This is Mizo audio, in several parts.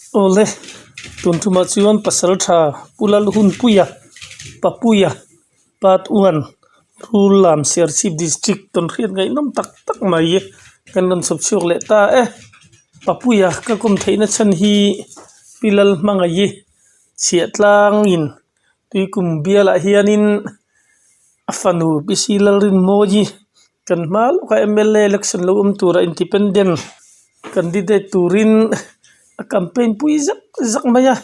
Awle, tun tumah chuan pasal tha Pu Lalhunpuia, Papuia, Part one, Rullam Serchhip District tawn hriat ngaihnawm tak tak mai kan rawn chhawp chhuak leh ta e. Papuia ka kawm theihna chhan hi Pi Lalhmangaih-i chhiah tlangin Tuikum bialah hianin a fanu Pi Si Lalrinmawii kan hma lawka M_L_A election lo awm tura independent candidate turin a campaign pui zak zak mai a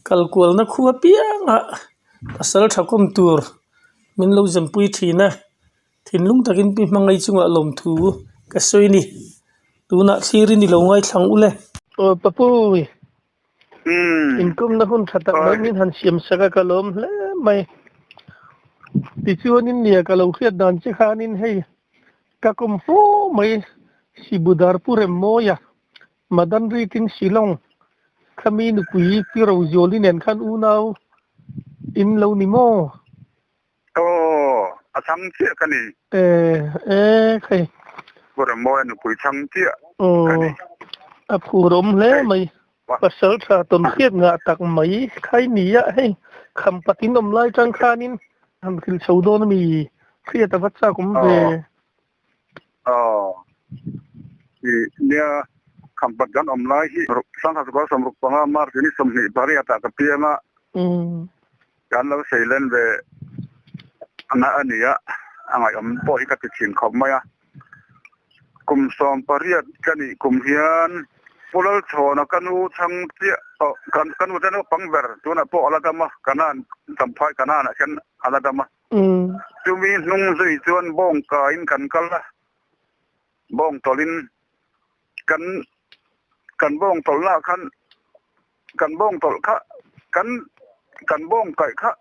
kal kualna khua piangah pasal tha kawm tur min lo zampui thin a thinlung takin pi hmangaih chungah lawmthu ka sawi a ni tunah thlirin i lo ngaithlang ule. Aw Papu. Inkawmna hun tha tak mai min han siam sak a ka lawm hle mai. Tichuanin nia ka lo hriat dan che khanin hei ka kawm fo mai Sibudar Pu Remmawia Madan Ritin Shillong khami nupui Pi Rozuali nen khan unau in lo ni maw? Aw, a chhang chiah ka ni. E, e, khei. Pu Ramawia nupui chhang chiah ka ni. Aw, a phur awm hle mai. Pasal tha tawn hriat ngah tak mai khai nia hei kham patin awm lai tang khanin han hrilh chho dawn a mi hriat a va chak awm ve. Aw, i nia kham pat kan awm lai hi Sangha 65 March ni 28 ah ka piang a. Kan lo sei len ve na a ni a, a ngaihawm pawh hi ka ti thin khawp mai a. Kum 18 ka nih kum hian Pu Lalchhawna ka nu chhang chiah aw kan ka nu te naupang ber tunah pawh a la dam a, Kanan Champhai Kananah hian a la dam a. Chumi hnung zui chuan bawng kaiin kan kal a, bawng tawlhin kan kan bawng tawlhnaah khan Kan bawng tawlh kha kan kan bawng kaih kha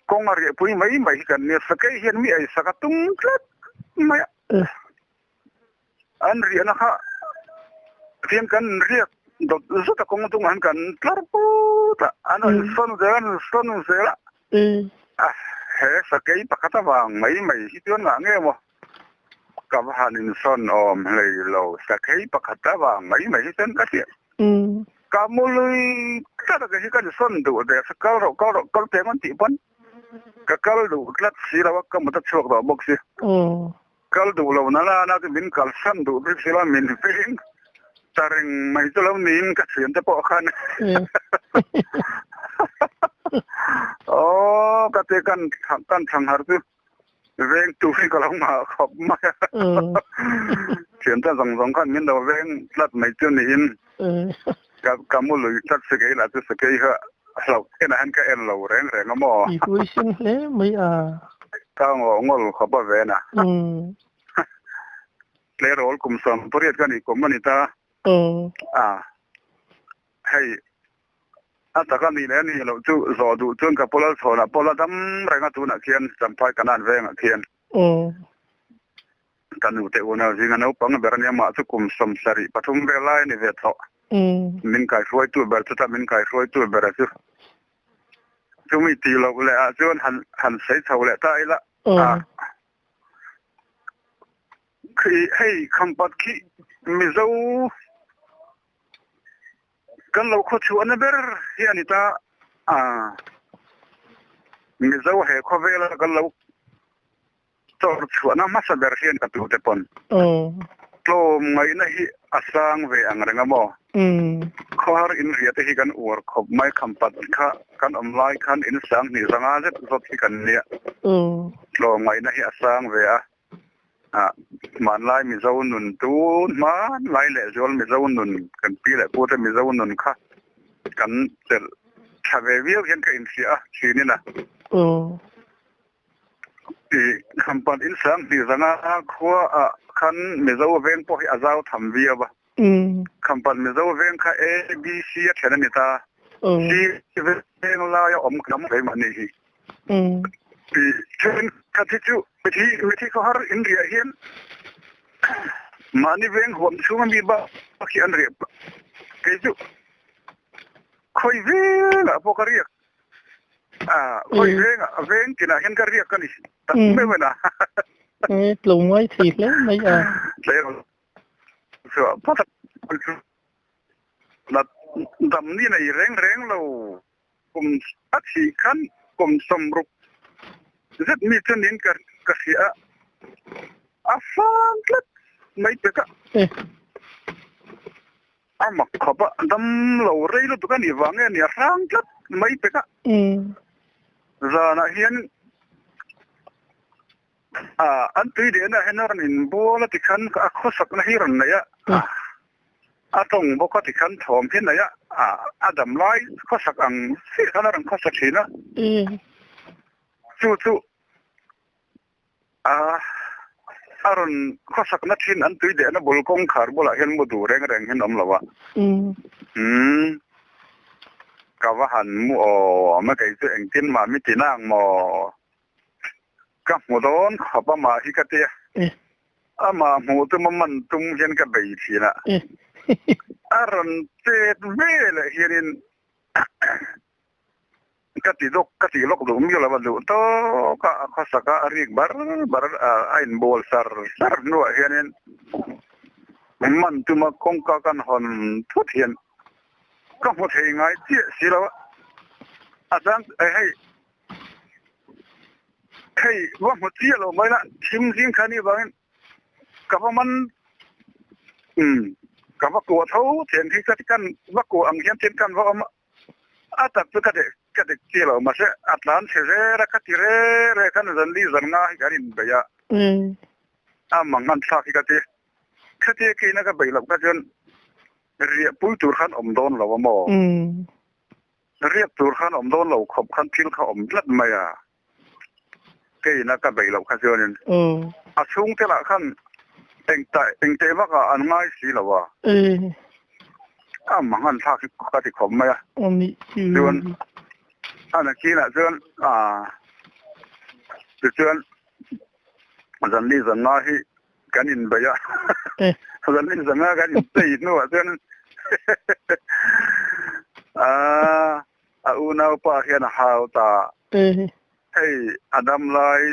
kawng a riahpui mai mai hi kan nia. Sakei hian mi ei sak a tum tlat mai a. An riahna kha fiam kan riak dawt zet a kawng chungah hian kan tlar put a, an rawn sawn zel a, an rawn sawn zel a. A he sakei pakhat avang mai mai hi chuan ngah nge maw? Ka va han insawn awm hlei lo, sakei pakhat avang mai mai hi chuan ka hria. Ka mu lui tlat a, kei hi ka insawn duh ve a, kal rawh kal rawh kal teh ang tih pawn ka kal duh tlat si lo a, ka mut a chhuak tawh bawk si. Kal duh lo na nana chu min kalsan duh bik si lo a, min veng ta reng mai chu lo niin ka thiante pawh khan aw ka ti kan kan thangharh chu. Veng tu hi ka lo nghah khawp mai a. Thiante zawng zawng khan min lo veng tlat mai chu niin ka mu lui tlat sakei lah chu sakei kha hlauh enah hian ka en lo reng reng a maw. I huaisen hle mai a. Ka ngaw ngawl khawp a ven a. Tleirawl kum 18 ka nih kum a ni ta. A hei A tak a nih leh a nih loh chu zawh duh chuan ka Pawlal chhawnah pawh la dam reng a tunah khian Champhai Kanan vengah khian ka nu te unau zinga naupang ber a nia mah chu kum 73 vel lai a ni ve tawh. Min kaihruaitu ber chutah min kaihruaitu ber a chu chumi tih loh leh ah chuan han han sawi chho leh ta ila a khi hei khampat khi Mizo Kan lo khaw chhuahna ber hi a ni ta a, Mizo he khawvela kan lo chawr chhuahna hmasa ber hian ka tute pawn tlawm ngaihna hi a sang ve ang reng a maw? Khawhar inria te hi kan uar khawp mai, khampat kha kan awm lai khan in sang hnih zanga zet zawt hi kan nia, tlawm ngaihna hi a sang ve a. Hmanlai Mizo nun tun hmanlai lehzual Mizo nun kan pi leh pute Mizo nun kha kan chelh tha ve viau hian ka inhria a thinin a. I Khampat in sang hnih zanga khua ah khan Mizo veng pawh hi a zau tham viau a. Khampat Mizo veng kha A, B, C a then a ni ta. C veng laia awm kan awm hle mahni hi. Thenkhat hi chu mithi mithi khawhar in riah hian mahni veng huam chhunga mi bak hi an riah pah. Kei chu khawi vengah pawh ka riak a, khawi vengah veng tinah hian ka riak a ni tak meuh en a. Tlo ngai thei hle mai a. Tleirawl chhuah phawt a. Nat dam ni nei reng reng lo kum a thih khan kum 60 zet mi chu niin ka ka hria a, a fang tlat mai pek a. A mak khawp a, dam lo rei lutuk a nih vang nge ni a hrang tlat mai pek a. Zanah hian an tui lehna hian a rawn inbual a tikhan a khawsakna hi rawn nei a. A tawng bawk a tikhan thawm hi nei a, a dam lai khawsak ang chiah khan a rawn khawsa thin a. Chu chu a rawn khawsakna thin an tui dehna bul kawngkhar bulah hian mu duh reng reng hian awm lo a. Umm ka va han mu aw a kei chu engtin mah mi ti nang maw? Ka hmu dawn khawp a mah hi ka ti a. Amah hmuh tum a man tum hian ka bei thin a. A rawn chet veleh hianin ka ti dawk ka ti lawk duh miau lo a duh tawk a, a khawsak a, a rik bar bar a, a inbual sar sar hnuah hianin man tuma kawngka kan hawn thut hian ka hmu thei ngai chiah si lo a. A chang hei Hei va hmu chiah lo mai la, thim zing kha ni vangin ka va man umm ka va kuah tho then hi ka kan va kuah ang hian tin kan va awm a, a tak chu ka deh ka dek chiah lo mahse a tlan chhe zel a ka ti re re khan zan li zan nga hi kan inbeih a, a mang an thlak hi ka ti khatia keina ka beih loh kha chuan riah pui tur khan awm dawn lo a maw? Riak tur khan awm dawn lo khawp khan thil kha awm tlat mai a, keiin a ka beih loh kha chuanin a chhungte lah khan engtah engteh vakah an ngai si lo a, a mangan thlak hi ka ti khawp mai a, chuan a nakinah chuan tichuan zanli zanna hi kan inbeih a, zanli zanga kan inchei hnuah chuan a unaupa hian a hau ta, hei a dam lai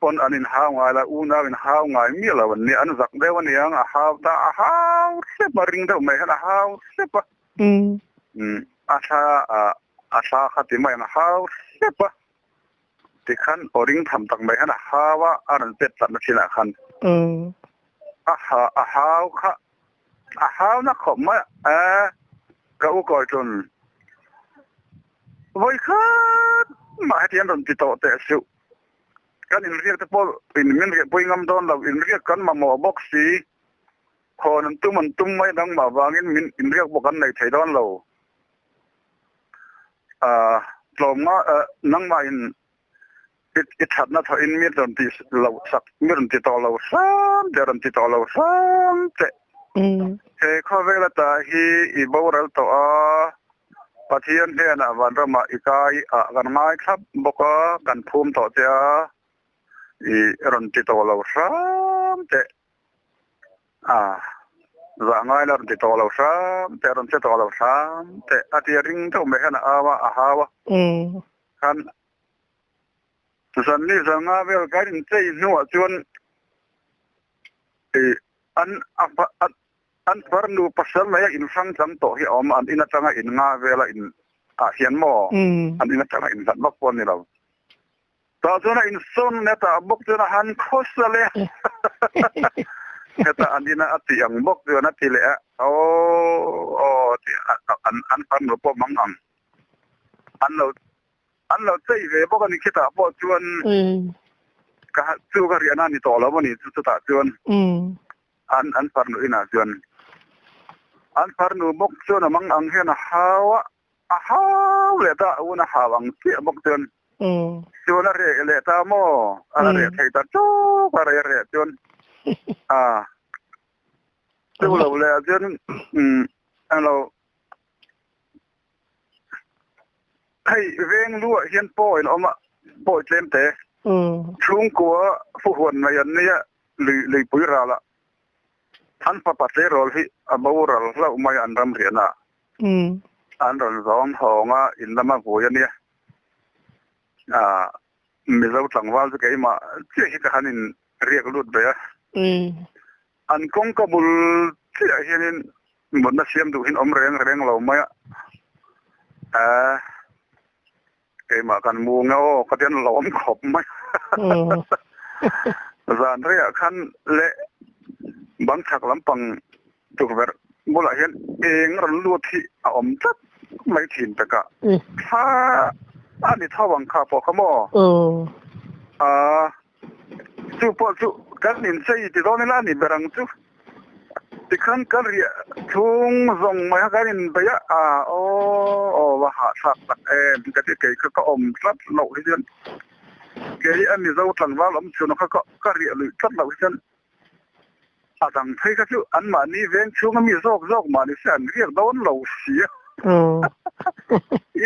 pawn an inhau ngai lo, unau inhau ngai miah lo an nia, an zak deuh aniang, a hau ta, a hau hrep a, ring deuh mai hian a hau hrep a, a thla a thla kha ti mai ang, a hau hrep a. Tikhan aw ring tham tak mai hian a hau a, a rawn pet tlatna thinah khan a ha a hau kha a hau na khawp mai a, ka u kawi tlun vawi khat mah heti an rawn ti tawh teh suh, kan inriak te pawh in min riahpui ngam dawn lo, inriak kan mamawh bawk si, khawn an tum an tum mai dangmah vangin min inriak bawk an nei thei dawn lo. Tlawmnga nangmahin i thatna thawhin mi rawn ti lo sak mi rawn ti tawh lo hram teh rawn ti tawh lo hram teh. He khawvel ata hi i boral tawh a, Pathian hnenah vanramah i kai ah kan ngai thlap bawk a, kan phum tawh che a, i rawn ti tawh lo hram teh. A, zah ngai la rawn ti tawh lo hram teh, rawn che tawh lo hram teh a ti a ring deuh mai hian a au a, a hau a. Khan zan ni zan nga vel kan inchei hnuah chuan i an an farnu pasal mai a inhrang chang tawh hi a awm a, an in atanga in nga vela in ah hian maw an in atanga inhlat vak pawh a ni lo. Tah chuan a insawn leh tah bawk chuan a han khawsa leh a. Hetah an ina a tih ang bawk chuan a ti leh a, Aw aw tih an an farnu pawh mang ang. An lo an lo chei ve bawk a ni khitah pawh chuan ka chu ka riahna a ni tawh lo a ni chu chutah chuan an an farnu inah chuan an farnu bawk chuan a mang ang hian a hau a. A hau leh ta, a un a hau ang chiah bawk chuan chuan a reh leh ta maw? A reh thei ta ṭawk a, rei a reh chuan a chu lo leh ah chuan englo hei veng lu ah hian pawi an awm a, pawi tlem te chhungkua fuhuan mai an nia lui luipui ral ah an fapa tleirawl hi a boral hlauh mai a an ram riahna ah. An rawn zawng hawng a, in lama vui a nia. Mizo tlangval chu keimah chiah hi ka han in riak lut ve a. An kawngka bul chiah hianin Mutna siam duh hin awm reng reng lo mai a. Aa keimah kan mu nge aw ka ti an lawm khawp mai. Zan reiah khan leh bang chhak lampang tukverh bulah hian eng rawn lut hi a awm tlat mai thin tak a. Thla a ni tho ang kha pawh kha maw? Aa Chu pawh chu kan inchei ti dawn ila a ni ber ang chu. Tikhan kan riah chhung zawng mai kha kan inbeih a, ah aw aw va hahthlak tak em ka ti kei kha ka awm tlat loh hi chuan kei a Mizo tlangval awm chhun kha ka riah luih tlat loh hi chuan a dang phei kha chu anmahni veng chhung a mi zawk zawk mah ni se an riak dawn lo si a.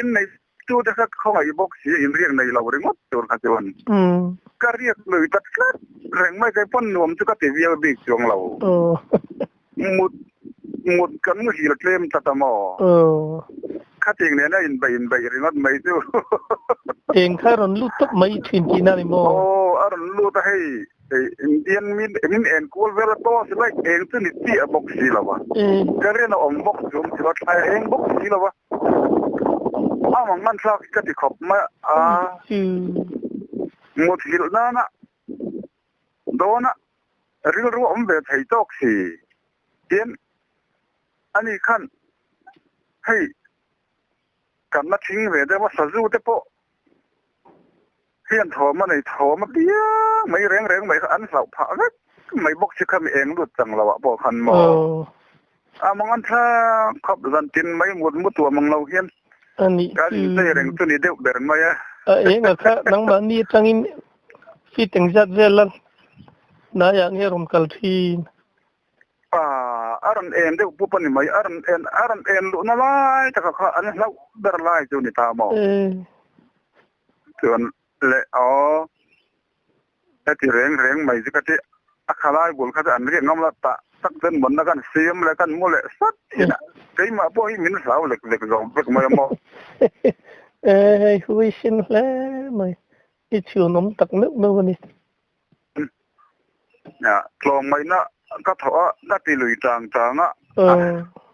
Innei Chu te kha khawngaih bawk si in riak nei lo ringawt tur kha chuan ka riak lui ta tlat reng mai kei pawn nuam chu ka ti viau bik chuang lo. Mut mut kan muhil tlem ta ta maw? Khating nena inbeih inbeih ringawt mai chu. Eng kha rawn lut tawp mai thin tihna a ni maw? Aw a rawn lut a hei. Indian min min en kual vel a tawh si lai eng chu ni chiah bawk si lo a. Ka rian a awm bawk chu awm si lo a, thlai a eng bawk si lo a. A mang ngan thlak hi ka ti khawp mai a. Mut hilh nana dawna rilru a awm ve thei tawk si. Tin, ani khan hei kan la thing ve deuh a, sazu te pawh hian thawm a nei thawm a piang mai reng reng mai kha an hlauh phah vek mai bawk si kha mi eng lut chang lo ah pawh khan maw a mang an thlak khawp zan tin mai mut mu tuam ang lo hian kan inchei reng chu ni deuh ber mai a. A eng a kha nangmahni atangin feet engzat vel a hnaiah nge rawn kal thin? A rawn en deuh pup a ni mai, a rawn en a rawn en luhna lai taka kha an hlauh ber lai chu ni ta maw? Chuan le aw heti reng reng mai chu ka ti a khalai bul kha chu an riak ngam la tah tak chuan mawlhna kan siam leh kan mu leh sat thin a, keimah pawh hi min hlau lek lek zawk vek mai a maw? E hei hui sin hle mai, i chhunawm tak meuh meuh a ni. Tlawmngaihna ka thawh a, ka ti lui chang chang a,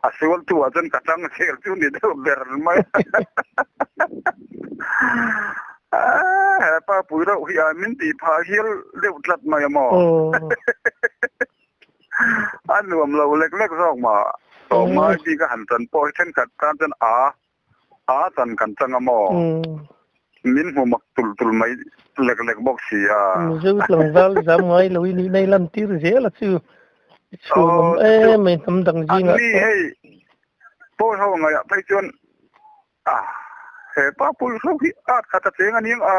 a sualtu ah chuan ka chang zel chu ni deuh ber mai. Hepa pui reuh hi a min tih phah hial deuh tlat mai a maw? A nuam lo lek lek zawk mah. Tlawmngai bik a han chan pawh hi thenkhat tan chuan a A chan kan chang a maw? Min hmu mak tul tul mai lek lek bawk si a. Mizo tlangval zam ngai lo i nihna i lantir zel a chu. I chhun awm em mai hnam dang zingah pawh. An ni hei pawi ho ngaiah phei chuan a he pa pui hro hi at khat a cheng a ning a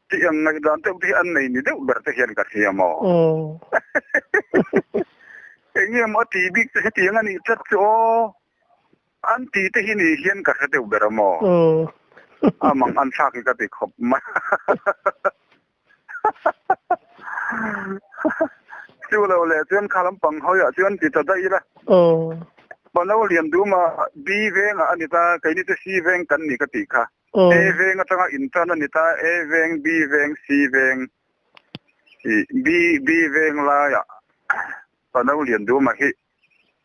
tih ang ngaihdan deuh te hi an nei ni deuh ber te hian ka hria maw? Eng nge maw a ti bik te hetiang a nih tlat chu aw. An ti te hi ni hian ka hre deuh ber a maw? A mang an thlak hi ka ti khawp mai. Chu lo leh chuan kha lampang hawiah chuan ti ta daih ila. Pano lian duma B vengah a ni ta, keini chu C veng kan ni ka tih kha. A veng atanga intan a ni ta, A veng, B veng, C veng, B B veng laiah Pano lian duma hi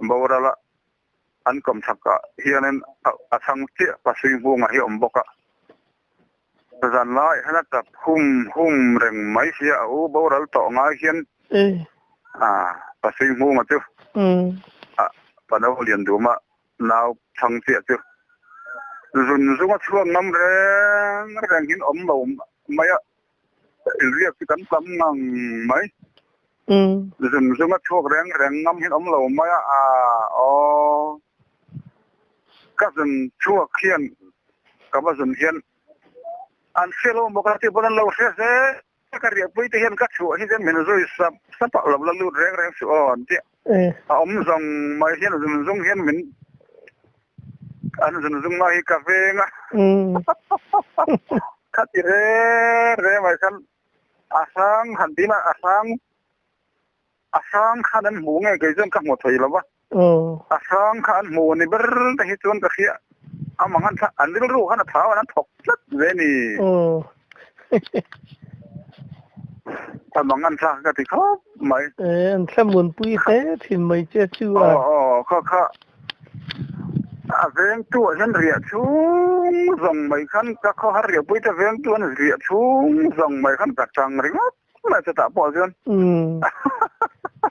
boral a. An kawmchhakah hianin a chhang chiah pasui hmungah hi a awm bawk a. Zan laiah hian a tap hum hum reng mai sia a u boral tawh ngai hian pasui hmunga chu pano lian duma nau chhang chiah chu zun zunga chhuak ngam reng reng hian awm lo mai a. Inriak chu kan tam ngang mai. Zun zunga chhuak reng reng ngam hian awm lo mai a, aw ka zun chhuak hian ka va zun hian an hre lo maw ka ti pawn an lo hre zel ka riahpui te hian ka chhuah hi chuan min zui sap sap a lo la lut reng reng suh aw an tia a awm zawng mai hian zun zung hian min An zun zung mai hi ka veng a. Kha ti re re mai khan a hrang han ti ila a hrang a hrang khan an hmu nge kei chuan ka hmu thei lo va. A hrang kha an hmu ni ber te hi chuan ka hria a mang an an rilru khan a thau an an thawk tlat ve ni. A mang an thlak ka ti khawp mai. An thlamuanpui hle thin mai che chu a. Aw aw kha kha. A vengtu ah hian riah chhung zawng mai khan ka khawhar riahpui te vengtu an riah chhung zawng mai khan ka tang ringawt mai chutah pawh chuan. Umm.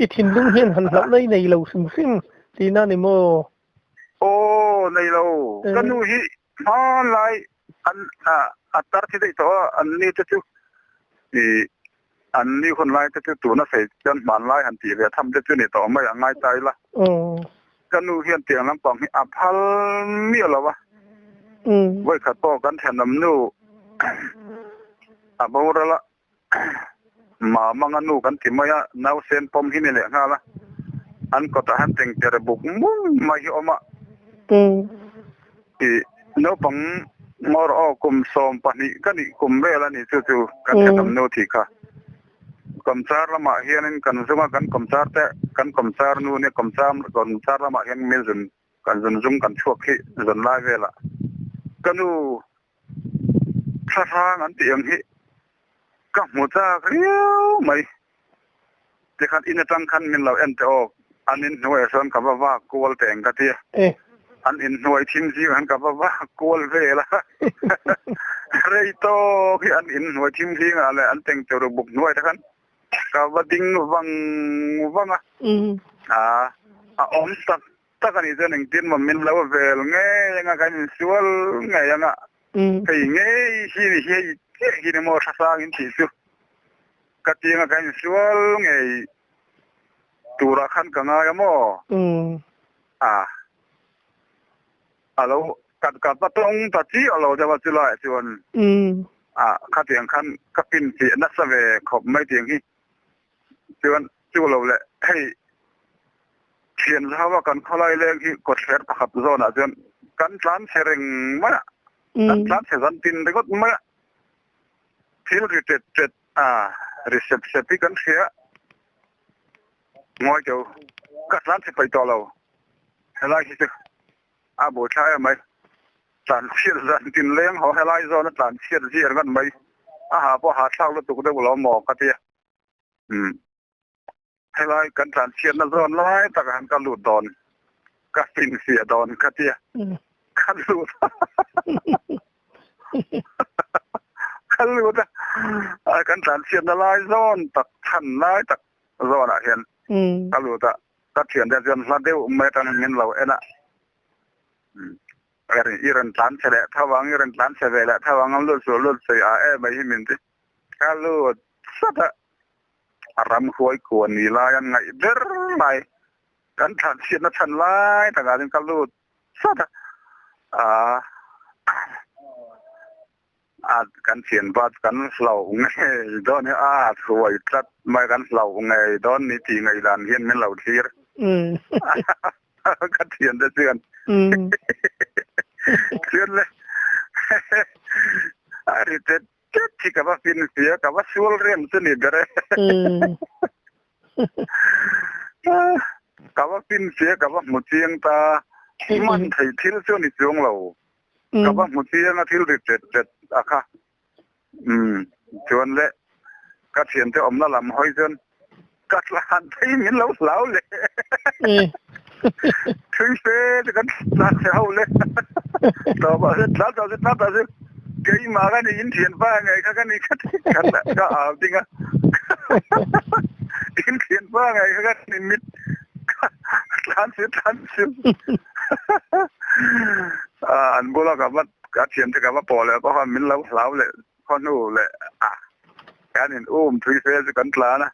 I thinlung hian han hlauh na i nei lo hrim hrim tihna ni maw? Aw nei lo. Ka nu hi hmanlai an a tar thi daih tawh a, an ni te chu ih an ni hun lai te chu tuna sei chuan hmanlai han tih ve tham te chu ni tawh mai a ngai ta ila. Ka nu hian tiang lampang hi a phal miah lo a, vawikhat pawh kan thenawm nu a boral a, Mamanga nu kan ti mai a, nausen pawm hi ni leh nghal a, an kawtah hian tengter buk mum mai hi a awm a. Ih naupang ngawr aw kum 12 ka nih kum vel a ni chu chu kan thenawm nu tih kha. Kawmchar lamah hianin kan zung a, kan kawmchar te kan kawmchar nu nia kawmchar kawmchar lamah hian min zun kan zun zung kan chhuak hi zun lai velah ka nu thlahrang an tih ang hi ka hmu chak riau mai. Tikhan in atang khan min lo en teh aw, an inhnuaiah sawn ka va vak kual teh ang ka ti a. An inhnuai thim zingah khan ka va vak kual vel a. Rei tawk hi an inhnuai thim zingah leh an teng tur buk hnuai te khan ka va ding vang vang a. A awm tak tak a nih chuan engtin maw min lo vel ngei anga kan insual ngei anga hei ngei hi ni hi hei chiah hi ni maw hrasang in tih chu ka ti anga kan insual ngei turah khan ka ngai a maw a a lo kat kat a tawng ta chiah lo deuh a chulaiah chuan a khatiang khan ka pin chiah nasa ve khawp mai tiang hi. Chuan chu lo leh hei thian zau a kan khawlai leng hi kawtthler pakhat zawnah chuan kan tlan chhe reng mai a, kan tlan chhe zan tin ringawt mai a, thil ri tet tet a ri sep sep hi kan hria ngawi teu ka tlan chhe paih tawh lo helai hi chu a buaithlai em mai. Tlanchhiat zan tin leng haw helai zawn a tlanchhiat zia ringawt mai a ha pawh ha thlak lutuk deuh lo maw ka tia. Umm helai kan tlanchhiatna zawn lai takah hian ka lut dawn ka finfiah dawn ka tia ka lut ka lut a kan tlanchhiatna lai zawn tak chhan lai tak zawnah hian ka lut a ka thiante chuan hla deuh mai atangin min lo en a. I rawn tlan chhe leh tho ang, i rawn tlan chhe ve leh tho ang, an lut suh lut sawi a em mai hi min ti. Ka lut sat a, a ramhuai kuan ni lai an ngaih ber mai, kan thlan chhiatna chhan lai takah chuan ka lut sat a, aa a kan thianpa chu kan hlauh ngei dawn hi a hruai tlat mai, kan hlauh ngei dawn ni tih ngaihdan hian min lo thlir. Ka thian te chuan chuan le a ri tet tet hi ka va fin sia ka va sual rem chu ni ber e ka va fin sia ka va hmu chiang ta man thei thil chu ni chuang lo ka va hmu chiang a thil ri tet tet a kha Umm chuan le ka thiante awmna lam hawi chuan ka tlan phei min lo hlau le thui fe chu kan tlan chhe ho le tawp ah chuan tlan tawh chu tlan tawh chu keimah ka ni in thianpa ngei kha ka ni kha ka au ding a in thianpa ngei kha ka ni mit tlan chu tlan chu an bula ka va Ka thiante ka va pawh leh pawh khan min lo hlau leh khaw hnu leh a, kan in um thui fe chu kan tlan a,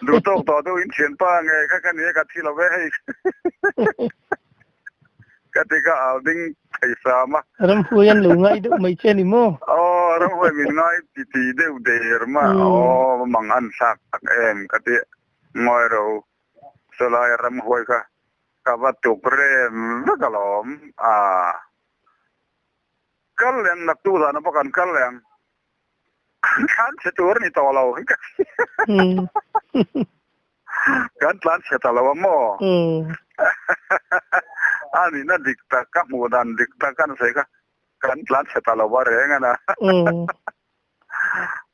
duh tawk tawh deuh in thianpa nge kha ka nia ka thi lo ve hei ka ti ka au ding thei sam a. Ramhuai an lo ngai deuh mai che ni maw? Aw ramhuai min ngai ti ti deuh der ma aw mang an thlak tak em ka ti ngawi ro chulai ramhuai kha ka va tuk rem vek alawm a. Kal leh ang naktu zan a bawk an kal leh ang. An tlan chhe tur a ni tawh lo. Kan tlan chhe ta lo a maw? A nihna dik tak ka hmuh dan dik tak an sawi kha kan tlan chhe ta lo a reng a na.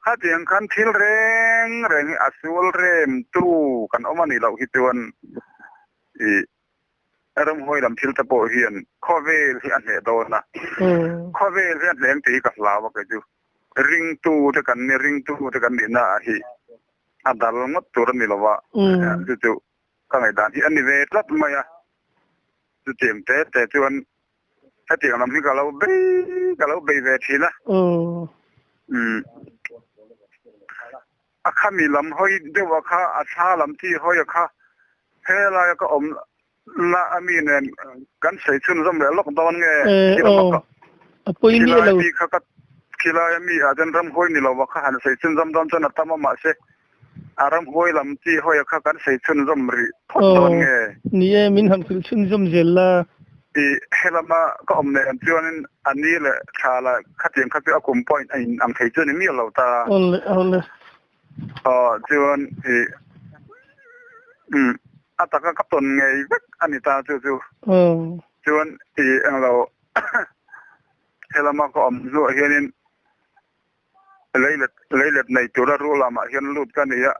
Khatiang khan thil reng reng hi a sual rem tu kan awm a nih loh hi chuan i. Ramhuai lam thil te pawh hian khawvel hi a hneh dawn a, khawvel hi a hneh ang tih hi ka hlau a kei chu. Ringtu te kan ni, ringtu te kan nihna ah hi a dal ngawt tur a ni lo va, chu chu ka ngaihdan hi a ni ve tlat mai a. Chutiang te te chuan hetiang lam hi ka lo bei ka lo bei ve thin a. Umm a khami lam hawi deuh a kha a thla lam chi hawi a kha helaia ka awm na a mi nen kan sawi chhunzawm leh lawk dawn nge khilai mi kha ka khilai a mi ah chuan ramhuai ni lo a kha han sawi chhunzawm dawn chuan a tam a mahse a ramhuai lam chi hawi a kha kan sawi chhunzawm rih phawt dawn nge. Ni e, min han hrilh chhunzawm zel la. I helama ka awm nen chuanin a ni leh thla la khatiang kha chu a kum pawh a in ang thei chu a ni miah lo ta. Awle awle. Aw chuan i umm a taka ka tawn ngei vek a ni ta chu chu. Chuan i englo helama ka awm hnuah hianin leilet leilet nei tura rul lamah hian lut ka ni a.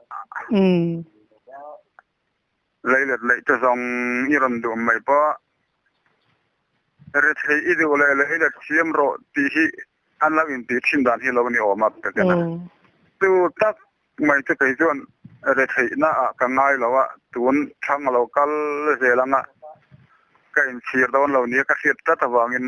Leilet leih te zawng i rawn duh mai pawh a, rethei i duh leh leilet siam rawh tih hi an lo intih thin dan hi lo ni awm a ka ken a. Chu tak mai chu kei chuan retheihna ah ka ngai lo a, tun thlang a lo kal zel ang a, ka inchhir dawn lo nia ka hriat tlat avangin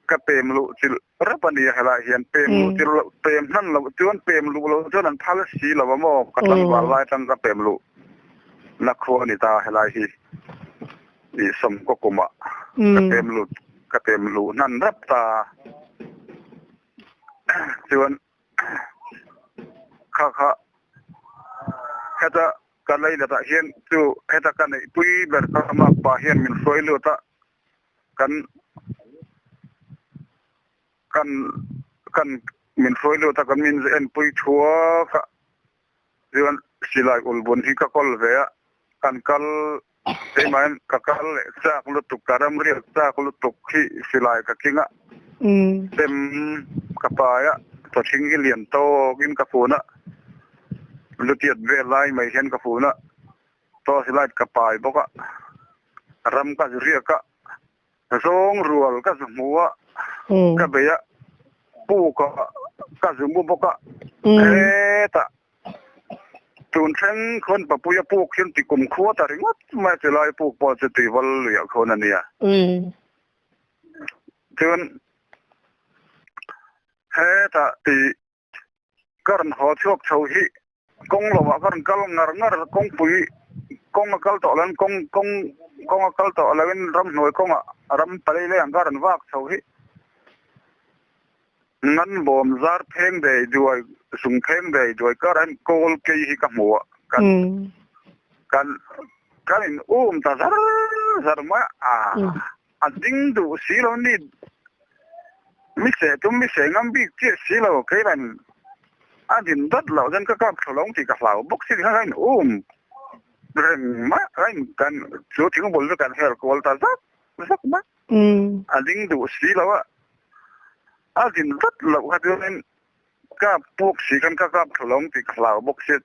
ka pem luh chilh Rap a ni a, helaiah hian pem luh tir loh, pem hman loh chuan pem luh loh chuan an phal si lo a maw? Ka tlangval lai atang ka pem luh na khua a ni ta helai hi i sawmkaw kumah ka pem lut ka pem luh hnan rap ta chuan kha kha heta ka leiletah hian chu heta ka neihpui ber kha makpa hian min hruai lut a. Kan kan kan min hruai lut a, kan min enpui thuak a, chuan silai ulbun hi ka kawl ve a, kan kal keimahin ka kal leh chak lutuk, ka ram riak chak lutuk hi silai ka king a, chem ka pai a, thawthing hi lian tawkin ka fun a, lutiat vel lai mai hian ka fun a. Torch light ka pai bawk a, ram ka zu riak a, zawng rual ka zu hmu a, ka bei a, puk a ka zu mu bawk a, hetah tun thleng khawn Papuia puk hian ti kum khua ta ringawt mai a, chulai puk pawh chu tuival luiah khawn a nia. Chuan hetah ti ka rawn haw chhuak chho hi Kawng lovah ka rawn kal ngar ngar, kawngpui kawng a kal tawh loin kawng kawng kawng a kal tawh loin ramhnuai kawngah ram palei lei ang ka rawn vak chho hi. Ngan bawm zar pheng dei duai sung pheng dei duai karah hian kawl kei hi ka hmu a, kan kan kan in um ta zar zar mai a, a ding duh si lo ni mi seh tum mi seh ngam bik chiah si lo keilan A din dat loh chuan ka kap thlu lo ang tih ka hlau bawk si kha ka in um reng mai a in kan chu thingbul chu kan her kual ta zak zak mai. A ding duh si lo a, a din dat loh kha chuanin kap puak si khan ka kap thlu lo ang tih ka hlau bawk si.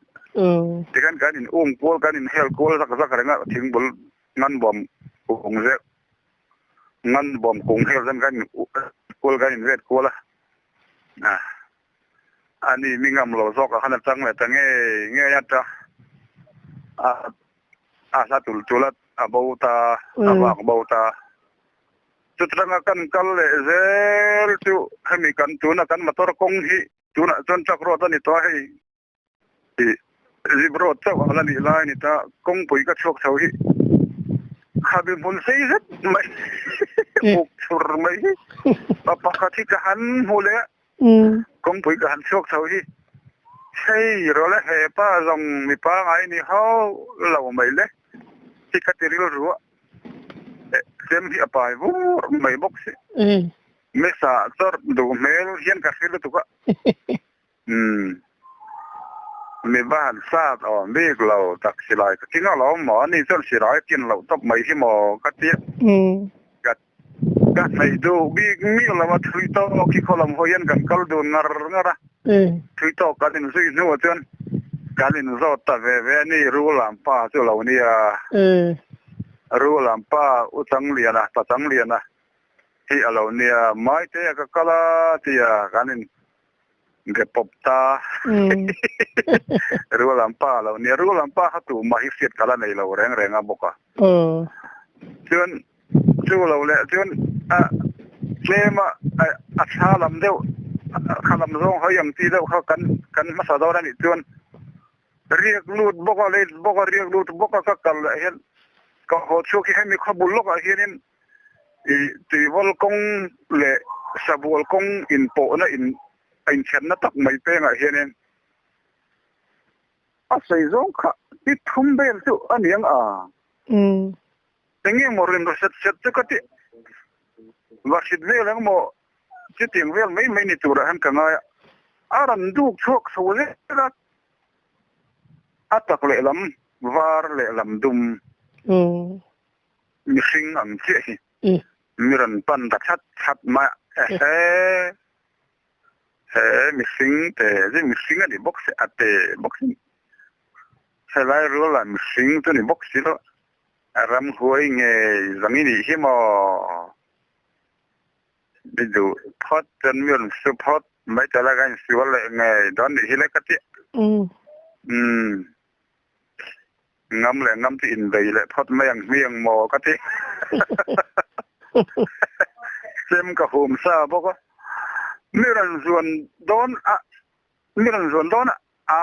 Tikhan kan in um kual kan in her kual zak zak reng a thingbul ngan bawm kung zeuh ngan bawm kung her chuan kan in kual kan in vet kual a. A ni mi ngam lo zawk ah khan a chang leh ta ngei ngei a ta a a hla tul tul a a bo ta a vak bo ta chutanga kan kal leh zel chu hemi kan tuna kan motor kawng hi tunah chuan truck road a ni tawh a hei. Ih zip road chauh a la nih lai a ni ta, kawngpui ka chhuak chho hi khabe hmun sei zet mai buk chhur mai hi pa pakhat hi ka han hmu leh a, kawngpui ka han chhuak chho hi hei rawh le he pa zawng mipa ngai ni hauh lo mai le hi ka ti rilru a, chem hi a pai vur mai bawk si, mesa chawrh duh hmel hian ka hre lutuk a. Umm. Mi va han sat awm bik lo tak silai ka king alawm maw? Ani chuan silai a kin loh tawp mai hi maw ka tia. Ka ka hnaih duh bik miah lo a, thui tawk hi khaw lam hawi hian kan kal dun ngar ngar a. Thui tawk kan inzui hnuah chuan kan inzawt ta ve ve a ni, Rulam pa chu lo nia. Rualam pa U Changliana, Pa Changliana hi a lo nia, Maite a ka kal a tia kan in be pawp ta. Rualam pa a lo nia, Rualam pa kha tumah hi hriat ka la nei lo reng reng a bawk a. Chuan chu lo leh chuan a tlem a a thla lam deuh kha lam zawng hawi ang chi deuh kha kan kan hmasa dawn a nih chuan Riak lut bawk a, late bawk a, riak lut bawk a ka kal leh hian ka haw chhuak hi hemi khaw bul lawkah hianin ih tuivawl kawng leh sabual kawng inpawhna in a inthianna tak mai pengah hianin a sawi zawng kha ti thum vel chu a ni ang a. Eng nge maw rin set set chu ka ti va hrit vel ang maw chutiang vel mai mai ni turah hian ka ngai a, a rawn duk chhuak chho zel a. A tak lehlam var lehlam dum mihring ang chiah hi mi rawn pan ta chat chat mai a, ehe he mihring te chu mihring a ni bawk si a te bawk si helai rual ah mihring chu ni bawk si lo a ramhuai ngei zang i nih hi maw. Mi duh phawt chuan mi rawn su phawt mai ta la ka insual leh ngei dawn nih hi le ka ti. Umm ngam leh ngam chu inbei leh phawt mai ang hmiang maw ka ti. Chem ka hum sa bawk a, mi rawn zuan dawn a mi rawn zuan dawn a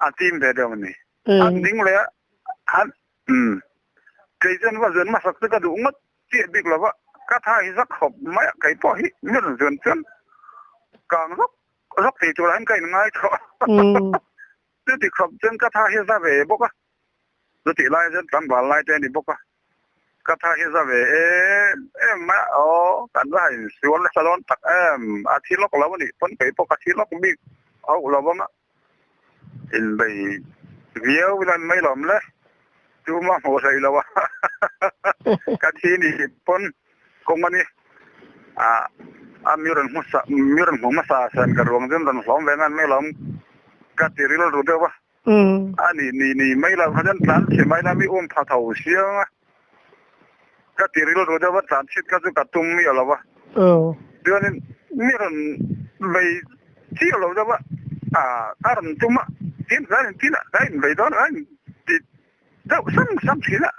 a tim ve deuh a ni. An ding leh a han umm kei chuan va zuan hmasak chu ka duh ngawt Chiah bik lova ka tha hi zak khawp mai a, kei pawh hi mi rawn zuan chuan kang zawk zawk thei turah hian ka in ngai tawh. Chuti khawp chuan ka tha hi za ve bawk a, chutih lai chuan tlangval lai te a ni bawk a, ka tha hi za ve em em mai a, aw kan va han insual nasa dawn tak em, a thi lawk lo a nih pawn kei pawh ka thi lawk bik hauh lo ang a. Inbei viau ila an mai lawm le. Tuma hmuh hlei lo a ka thi ni pawn kawng a ni. A mi rawn hmu sa mi rawn hmu hmasa san ka ruang chuan rawn hlawm ve ngan mai lawm ka ti rilru deuh a. A ni ni ni mai lo kha chuan tlan chhe mai la mi um pha tho siang a ka ti rilru deuh a tlan chhit kha chu ka tum miah lo va. Chuanin mi rawn bei chiah lo deuh a, a rawn tum a, tin ka in tin a, ka in bei dawn a, ka in ti deuh sam sam thin a,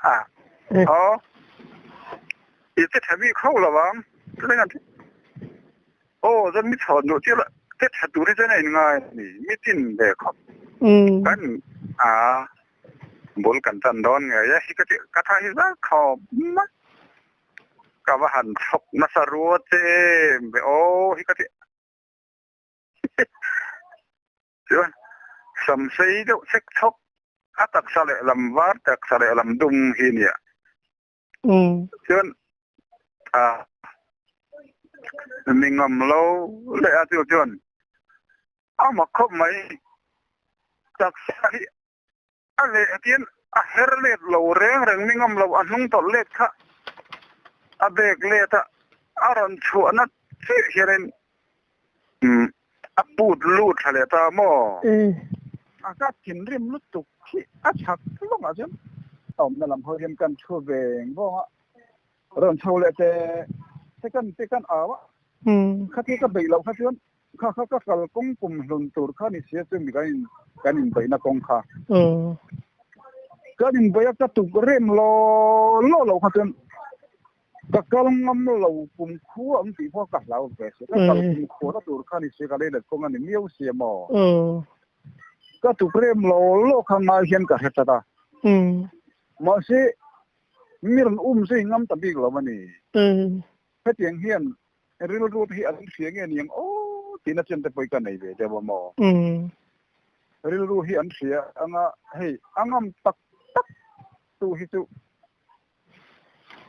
aw i che tha bik ho lo ang, aw chuan mi chhawn duh chiah la, che tha tur hi chuan a in ngai a ni, mi tin ve khawp kan a. Bul kan tan dawn ngei e hi ka tih ka tha hi zar khawp mai. Ka va han chhawk nasa rua che em ve aw hi ka tih. Chuan sam sei deuh chek chhawk a taksa lehlam var taksa lehlam dum hi nia. Chuan a mi ngam lo leh a chu chuan a mak khawp mai taksa hi a leh hian a her let lo reng reng mi ngam lo a hnung tawlh let kha a bag let a a rawn chhuahna chiah hianin a put lut thla leh ta maw? A ka thinrim lutuk hi a chhak lawngah chuan awmna lam hawi hian kan thu veng vawng a, rawn chho leh te second te kan au a, khatia ka beih loh kha chuan kha kha ka kal kawng kum hlun tur kha ni sia chu mi kan in kan inbeihna kawng kha. Kan inbeih a ka tuk rem law law lo kha chuan Ka kal ngam lo kum khua ang tih pawh ka hlau ve si. Ka kal kum khuana tur kha ni si ka lei let kawng a ni miau si a maw. Ka tukrem lo lo kha ngai hian ka hre tlat a. Mahse mi rawn um zui ngam ta bik lo a ni. Hetiang hian rilru te hi an hria nge niang aw tihna chen te pawh hi ka nei ve deuh a maw. Rilru hi an hria anga hei a ngam tak tak tu hi chu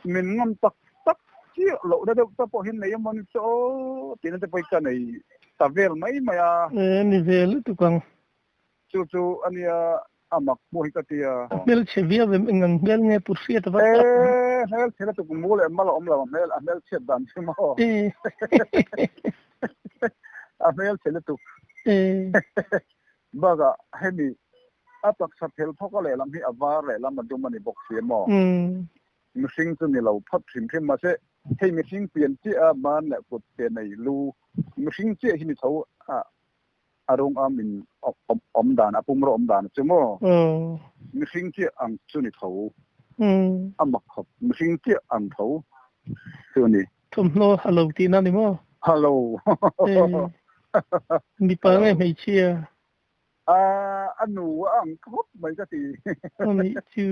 Min ngam tak tak chiah loh na deuh te pawh hi nei emaw ni chu aw tihna te pawh hi ka nei ta vel mai mai a. E ni ve lutuk ang. Chu chu a nia a mak pawh hi ka ti a. A hmel chhe viau em eng ang hmel nge pu hriat a va tak ang. E hmel chhe lutuk mu leh mal a awm lo a hmel a hmel chhiat dan chu maw. E. A hmel chhe lutuk. E. Bakah hemi. A taksa phel phawk a lehlam hi a var lehlam a dum a ni bawk si maw? Mihring chu ni lo phawt hrim hrim mahse hei mihring pian chiah a ban leh kut ke nei lu mihring chiah hi ni tho a a rawng a min awm dan a pumraw awm dan chu maw? Mihring chiah ang chu ni tho a mak khawp mihring chiah ang tho chu a ni. Thawmhnaw ha lo tihna ni maw? Ha lo. Mipa nge hmeichhia? A nu a ang khawp mai ka ti. A nih chu.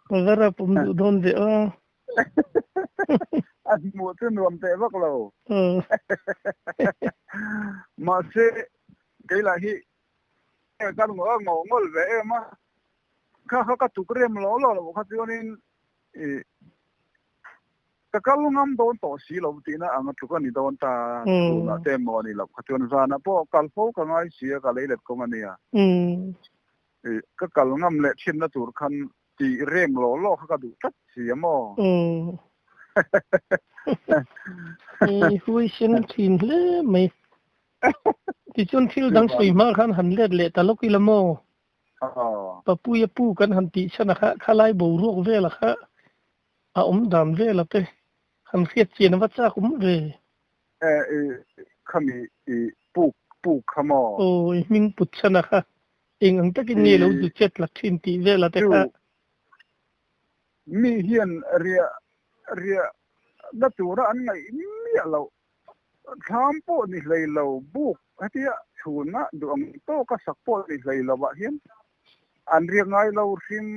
Ka va rap awm duh dawn ve a. A hmuh chu nuam teh vak lo. Mahse kei lah hi ka ngaw ngawl ve em a. Kha kha ka tuk rem lo lo lo kha chuanin i Ka kal ngam dawn tawh si lo tihna ang a tluk a ni dawn ta, chhunah te emaw a ni loh kha chuan zanah pawh kal fo ka ngai si a, ka lei let kawng a nia. I ka kal ngam leh thinna tur khan tih rem law law kha ka duh tlat si a maw? I huaisen thin hle mai. Tichuan thil dang sawi hma khan han let leh ta lawk ila maw? Papuia pu kan han tih chhan a kha, khalai boruak vela kha A awm dan vel a te han hriat chian a va chak awm ve. E i khami i puk puk kha maw? Aw i hming put chhan a kha eng ang takin nge lo zu chet lak thin tih vel a te kha. Mi hian riah riah na tura an ngaih miah loh thlam pawh ni hlei lo buk hetia chhuna duh ang tawka sak pawh ni hlei lovah hian An riak ngai lo hrim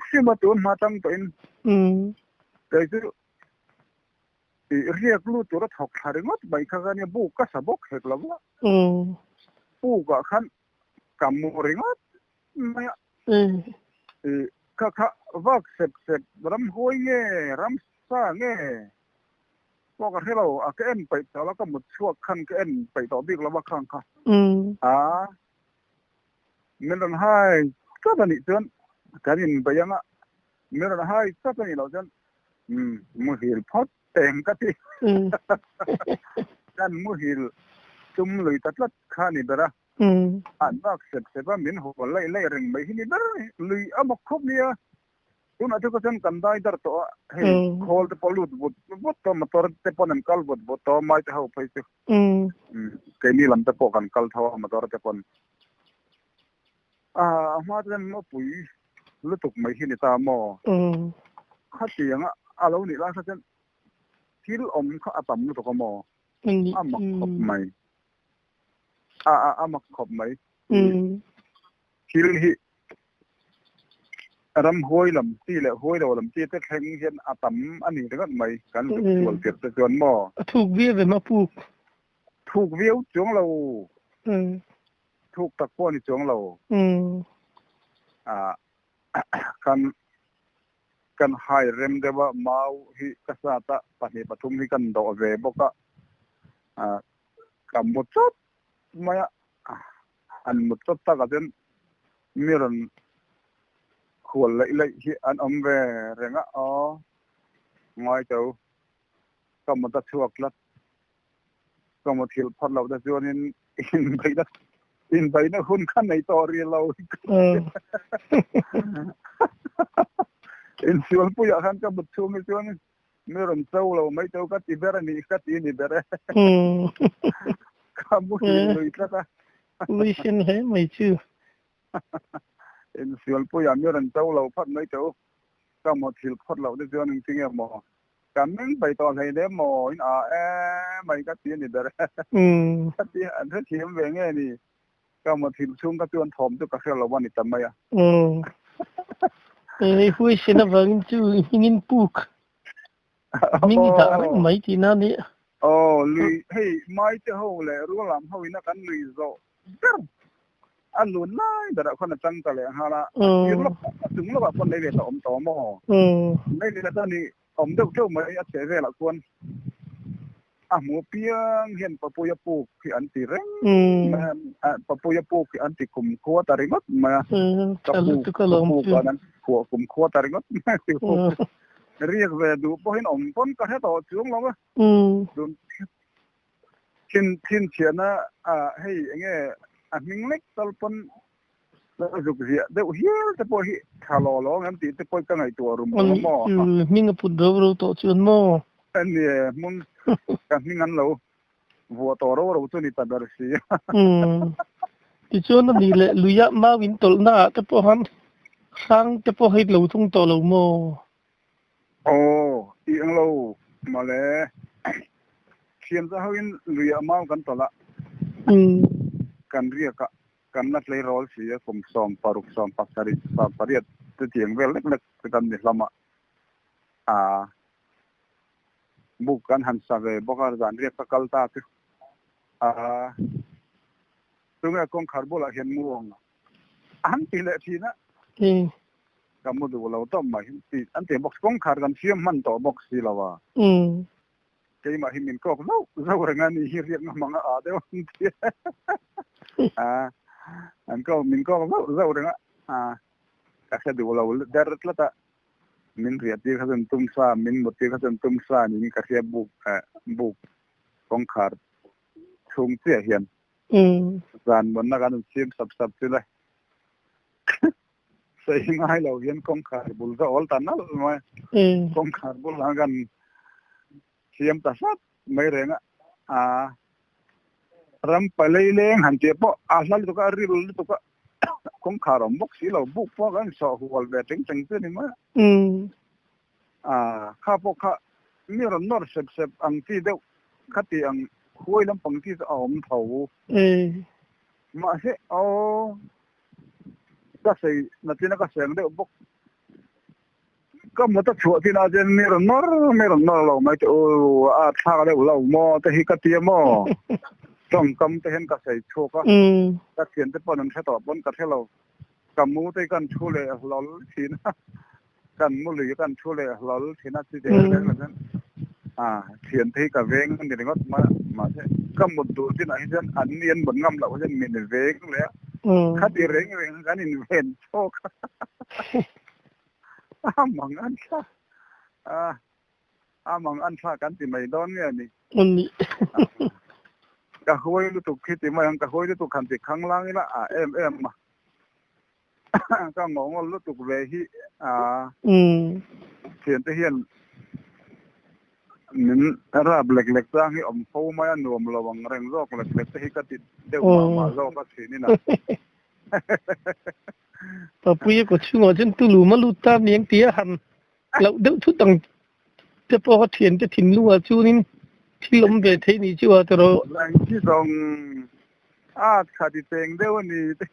hrim a tun hma tang tawhin kei chu i riak lut tura thawk thla ringawt mai kha ka nia buk ka sa bawk hek lo va pukah khan ka mu ringawt mai a i kha kha vak sep sep ram huai nge ram sa nge pawh ka hre lo a ka en peih tawh lo ka mut chhuak khan ka en peih tawh bik lo va khang kha a. Min rawn hai tlat a nih chuan kan inbeih ang a, min rawn hai tlat a nih loh chuan umm muhil phawt eng ka ti. Kan muhil tum lui ta tlat kha a ni ber a, an bak sep sep a, min haw laih laih reng mai hi ni ber lui a bawk khawp nia. Tunah chu ka chuan kan dai dar tawh a, hei khawl te pawh lut vut vut tawh, motor te pawh an kal vut vut tawh a, mai te ho phei chu. Keini lam te pawh kan kal tho a, motor te pawn. A hma chuan mawpui lutuk mai hi ni ta maw? Khatianga a lo nih lai kha chuan thil awm kha a tam lutuk a maw? A mak khawp mai. A mak khawp mai. Thil hi ram huai lam chi leh huai lo lam chi te thleng hian a tam a ni ringawt mai kan zuk sual tirh te chuan maw? A thuk viau ve mah puk. Thuk viau chuang lo. Thuk tak pawh a ni chuang lo. Kan kan hai rem deuh a, mau hi ka sat a, pahnih pathum hi kan dawh ve bawk a, ka mu chawt mai a. An mut chawt takah chuan mi rawn khual laih laih hi an awm ve reng a, aw ngai to ka mut a chhuak tlat, ka muthilh phawt loh te chuanin inbeihna inbeihna hun kha nei tawh rih lo insualpuiah khan ka mut chhung hi chuan Mi rawn cho lo mai teu ka ti ber a nih ka ti ni ber e. Ka muhil lui tlat a. Lui sen hle mai chu. Insualpuiah mi rawn cho lo phawt mai teu. Ka muthilh phawt loh te chuan engtin nge maw ka meng pai tawh hlei nem maw in a e mai ka ti a ni ber e. Ka ti an hrethiam ve nge ni. Ka muthilh chhung ka chuan thawm chu ka hre lo a ni ta mai a. Aw. Hei huaisen avangin chu hmingin puk hming i dah reng mai tihna a ni. Aw, lui hei Maite ho leh Rualam ho ina kan lui zawh ber a lun lai berah khuan a chang ta leh nghal a, a sir lawk a chung lawkah khuan lei let a awm tawh maw? Lei let a nih awm deuh teuh mai a chheh velah khuan a hmu piang hian Papuia puk hi an ti reng mai a, Papuia puk hi an ti kum khua ta ringawt mai a, ka puk ka puk ah an phuah kum khua ta ringawt mai a, riak ve duh pawhin awm pawn ka hre tawh chuang lo a, tun thin thin chhiahna ah hei eng nge. A hming lek tal pawn la zuk ziah deuh hial te pawh hi tha law law ang em tih te pawh ka ngaihtuah rum rum a maw? Hming a put ro ro tawh chuan maw? Ni e, hmun ka hming an lo vuah tawh ro ro chu ni ta ber si. Tichuan a ni leh luiah mau in tawlhna ah te pawh han hrang te pawh hei lo thung tawh lo maw? Aw, tih ang lo mawle. Thiam za hoin luiah mau kan tawlh a, kan riak a, kan la tleirawl si a, kum 16, 17, 18 chutiang vel lek lek chu kan ni hlawm a. Aa, buk kan han sa ve bawk a, zan riak ka kal ta chu. Aa, tunge kawngkhar bulah hian mu ang a? An ti leh thin a. Ka mu duh lo tawp mai. Ti an ti bawk kawngkhar kan siam hman tawh bawk si lo a. Keimah hi min kawk zauh zauh reng a ni hi riak nga hmang a ah deuh an ti a. An kawk min kawk zauh zauh reng a. Ka hre duh lo der tlat a. Min riah tir kha chuan tum sa, min mut tir kha chuan tum sa niin ka hria buk buk kawngkhar chhung chiah hian. Zan munna kan in siam sap sap chu le. Sawi ngai lo hian kawngkhar bul ka awl ta nalh mai. Kawngkhar bul ah kan siam ta hlap mai reng a. Aa ram palei leng han tih pawh a hla lutuk a, a ril lutuk a. Kawngkhar awm bawk si lo, buk pawh kan sawh hual ve teng teng chu a ni mai a. Aa kha pawh kha mi rawn nawr sep sep ang chi deuh kha tih ang huai lampang chi chu a awm tho. Mahse aw ka sawi natina ka sawi ang deuh bawk. Ka mut a chhuah chinah chuan mi rawn nawr mi rawn nawr lo mai te u a thlak deuh lo maw te hi ka ti a maw. Tawngkam te hian ka sawi chhuak a, ka thiante pawn an hre tawh pawn ka hre lo. Ka mu te hi kan thu leh hlawl thin a. Kan mu lui kan thu leh hlawl thin a chi reng reng chuan a thian te hi ka veng a ni ringawt mai a mahse ka mut duh chinah hi chuan an ni an mut ngam loh hian min veng leh a khati reng reng kan inven chawk a a mang an thla a a mang an thla kan ti mai dawn nge ni ka huai lutuk khi ti mai ang ka huai lutuk han ti khang lang ila a em em a. Ka ngawngawl lutuk ve hi a thiante hian min rap lek lek chang hi awm fo mai a nuam lo ang reng zawk lek lek te hi ka ti deuh mah mah zawk a thin in a. Papuia kaw chhungah chuan Tulum a lut ta aniang tia han loh deuh thut ang te pawh a thiante thinlungah chuanin thil awm ve theih nih chu a ti rawh. Lang khi zawng A tha ti cheng deuh a ni te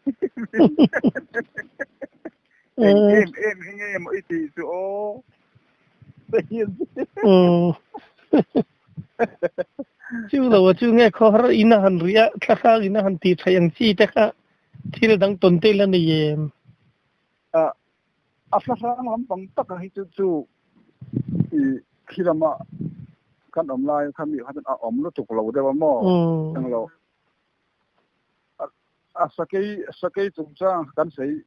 eng em em hi nge maw i tih chu aw Chu lo a chu nge khaw har in a han ruih a thlahrang in a han tih theih ang chi te kha thil dang tawn te la nei em? A thlahrang lampang taka hi chu chu i khi lama kan awm lai kha mi kha chuan a awm lutuk lo deuh a maw englo A sakei sakei chungchang kan sawi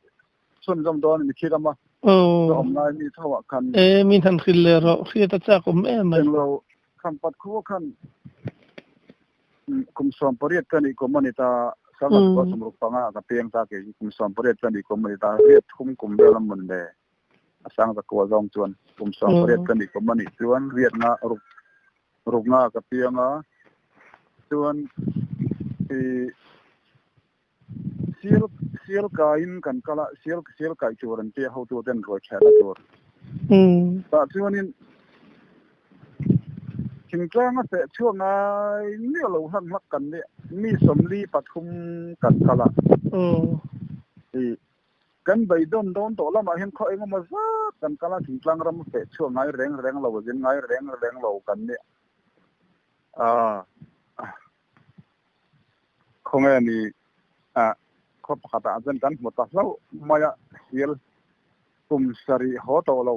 chhunzawm dawn a ni khi rama ka awm lai mi tho ah khan. E min han hrilh leh rawh hriat a chak awm em mai. Englo Khampat khua khan kum 18 ka nih kum a ni ta Sangha chukua 65 ah ka piang ta kei kum 18 ka nih kum a ni ta riat thum kum vel a mun le a sang zakua zawng chuan kum 18 ka nih kum a nih chuan riat nga ruk ruk nga ka piang a chuan i sial sial kaiin kan kal a sial sial kai tur an tia hotu ten ruai ṭhehna tur tah chuanin thingtlang a feh chhuak ngai miah lo hlak hlak kan nia mi 43 kan kal a i Kan beidawn dawn tawh lamah hian khaw engemaw zat kan kal a, thingtlang ram feh chhuak ngai reng reng lo, zin ngai reng reng lo kan ni a. Khawnge ni khaw pakhatah chuan kan hmu ta hlauh mai a, sial kum sarih haw tawh lo,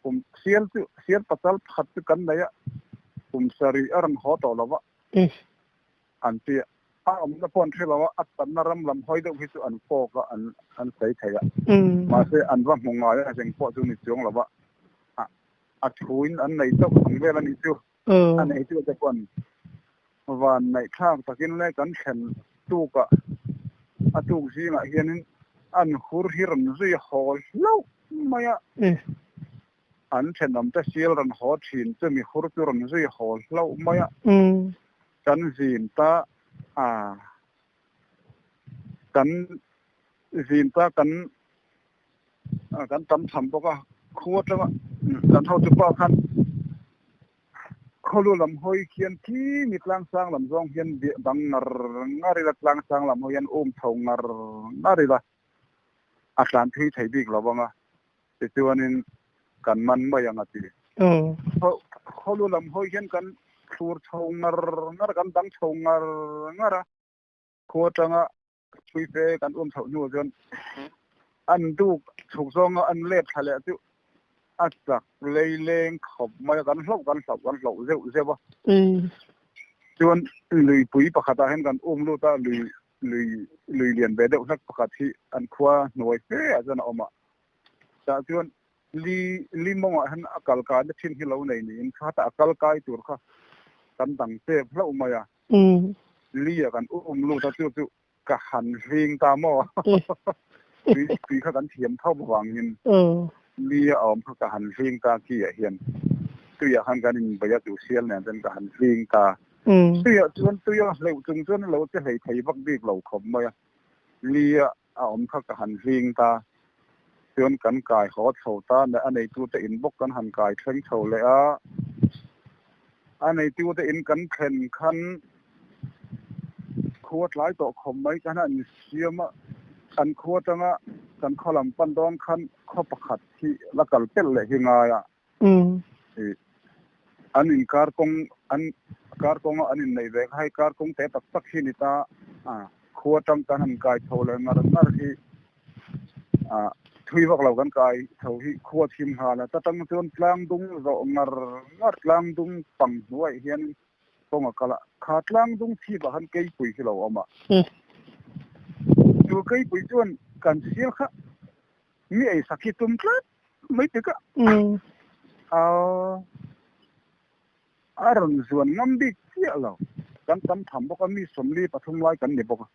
kum sial chu sial pasal pakhat chu kan nei a, kum sarih a rawn haw tawh lo va. An ti a, a awmna pawh an hre lo a, a tanna ram lam hawi deuh hi chu an fawk a, an an sawi thei a. Mahse an va hmu ngai a, zeng pawh chu ni chuang lo va, a a thuin an nei chauh ang vel a nih chu. A nei chu te pawh an van naihthlak takin le kan thlen tuk a. A tuk zingah hianin an hur hi rawn zui haw hlauh mai a. An thenawmte sial rawn haw thin chu mi hur chu rawn zui haw hlauh mai a. Kan zin ta a, kan zin ta kan kan tam tham bawk a. Khu atanga kan hotupa khan Khawlu lam hawi khian khi mi tlangsang lam zawng hian bang ngar ngar ila, tlangsang lam hawi hian um chho ngar ngar ila, a tlan thui thei bik lo ang a, tichuanin kan man mai ang a ti. Khawlu lam hawi hian kan thlur chho ngar ngar, kan dang chho ngar ngar a, khua atanga thui fe kan um chhoh hnuah chuan an duk chhuk zawnga an let thla leh chu a chak lei leng khawp mai a, kan hlauh kan hlauh kan hlauh zeuh zeuh a. Chuan luipui pakhatah hian kan um lut a, lui lui lui lian ve deuh hlek pakhat hi an khua hnuai hle ah chuan a awm a. Tah chuan li li mawngah hian a kal kaina thin hi lo nei niin kha tah a kal kai tur kha kan dang tep hlauh mai a. Li a kan um lut a chu chu ka han hling ta maw? Tui tui kha kan thiam tho vangin li a awm kha ka han hling ta ki ah hian tui ah khan kan in bei a chu sial nen chuan ka han hling ta. Tui ah chuan tui a hleuh chung chuan lo che hlei thei vak bik lo khawp mai a. Li a a awm kha ka han hling ta. Chuan kan kai haw chho ta a neitute in bawk kan han kai thleng chho leh a. A neitute in kan thlen khan khua tlai tawh khawp mai khan an siam a, an khua atanga kan khaw lam pan dawn khan khaw pakhat hi la kal pelh leh hi ngai a. An inkar kawng an kar kawnga an inneih ve kha hei kar kawng te tak tak hi ni ta a, khua atang kan han kai chho leh ngar ngar hi thui vak lo kan kai chho hi khua thim nghal a, ta tang chuan tlang dung zawh ngar ngar tlang dung pang hnuaiah hian kawng a kal a, kha tlang dung chhip ah khan keipui hi lo awm a, chu keipui chuan kan sial kha mi ei sak hi tum tlat mai tik a, a rawn zuan ngam bik chiah lo, kan tam tham bawk a, mi 43 lai kan ni bawk a.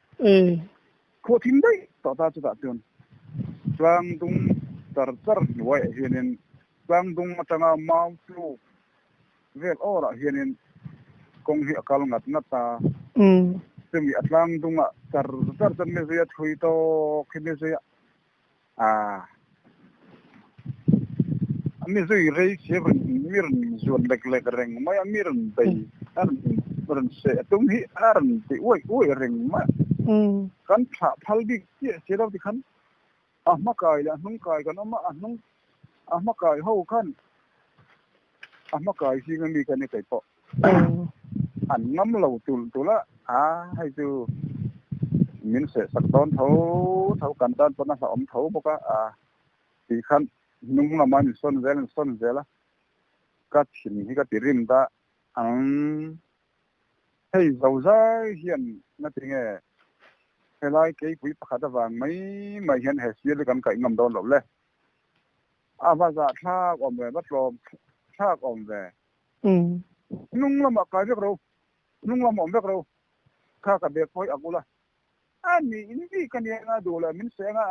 Khuah thim daih tawh ta chutah chuan tlang dung char char hnuaiah hianin tlang dung atanga mau tluk vel awrah hianin kawng hi a kal ngat ngat a. Chumi a tlang dungah char char chuan mi zui a thui tawk hi mi zui a mi zui rei si rawn mi rawn zuan lek lek reng mai a, mi rawn bei a rawn seh a tum hi a rawn ti uaih uaih reng mai a. Kan thlah phal bik chiah si lo tikhan a hma kai leh a hnung kai kan awm a, a hnung a hma kai ho khan a hma kai zinga mi kha ni kei pawh an ngam lo tulh tulh a, a hei chu min seh sak dawn tho tho kan tan pawn a hlauhawm tho bawk a, a tih khan hnung lamah an insawn zel an insawn zel a, ka thin hi ka ti rim ta ang. Hei zozai hian ngatinge helai keipui pakhat avang mai mai hian he sial hi kan kaih ngam dawn loh le. A va zah thlak awm ve, va tlawm thlak awm ve. Hnung lamah kai vek ro, hnung lamah awm vek ro. Kha ka bag pawh hi a kul a. A ni in bik a nia nga duh leh min seng a,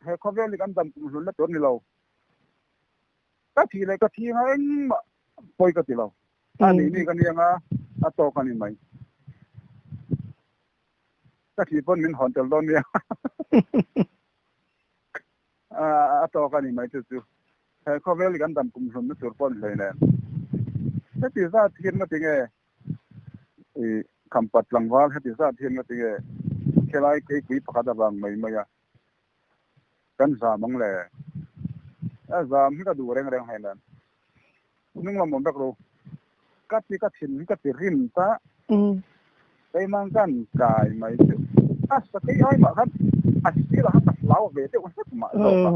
he khawvel hi kan dam kum hlun na tur a ni lo. Ka thih leh ka thi anga engmah pawi ka ti lo. A ni bik a nia nga a tawk a ni mai. Ka thih pawn min hawn tel dawn nia. A tawk a ni mai chu chu. He khawvel hi kan dam kum hlun na tur pawh a ni hleinem. Heti zat hian nga tinge i khampat tlangval heti zat hian nga tinge khelai keipui pakhat avang mai mai a kan zam ang le. A zam hi ka duh reng reng hleinem. Hnung lam awm vek ro. Ka ti ka thin hi ka ti rim ta. Keimah khan kai mai chu a sakei ai mah khan a sirah khan ka hlau ve deuh hlek mah zawk a.